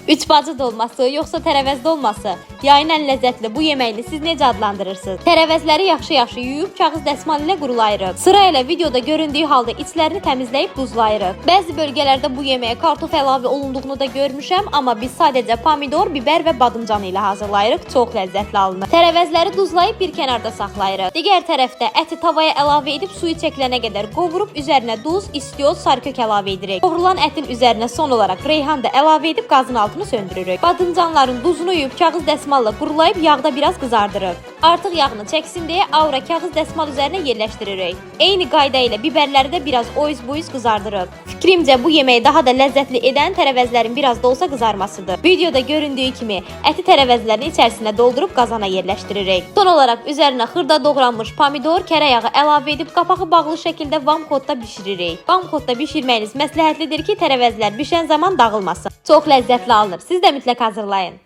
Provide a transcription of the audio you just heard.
Üç bacı dolması, yoxsa tərəvəz dolması? Yayın ən ləzzətli bu yeməyini siz necə adlandırırsınız? Tərəvəzləri yaxşı-yaxşı yuyub kağız dəsmal ilə qurulayırıq. Sıra ilə videoda göründüyü halda içlərini təmizləyib duzlayırıq. Bəzi bölgələrdə bu yeməyə kartof əlavə olunduğunu da görmüşəm, amma biz sadəcə pomidor, biber və badımcan ilə hazırlayırıq. Çox ləzzətli alınır. Tərəvəzləri duzlayıb bir kənarda saxlayırıq. Digər tərəfdə əti tavaya əlavə edib suyu çəkilənə qədər qovurub üzərinə duz, istiot, sarıkök əlavə edirik. Qovrulan ətin üzərinə son olaraq reyhan da əlavə edib qazın altını söndürürük. Badımcanların duzunu yuyub kağız dəsmalla qurulayıb yağda biraz qızardırıq. Artıq yağını çəksin deyə avra kağız dəsmal üzərinə yerləşdiririk. Eyni qayda ilə biberləri də biraz oyuz-buyuz qızardırıq. Fikrimcə bu yeməyi daha da ləzzətli edən tərəvəzlərin biraz da olsa qızarmasıdır. Videoda göründüyü kimi əti tərəvəzlərin içərisinə doldurub qazana yerləşdiririk. Son olaraq üzərinə xırda doğranmış pomidor, kərə yağı əlavə edib qapağı bağlı şəkildə vamxodda bişiririk. Vamxodda bişirməyiniz məsləhətlidir ki, tərəvəzlər bişən zaman dağılmasın. Çox ləzzətli alınır. Siz də mütləq hazırlayın.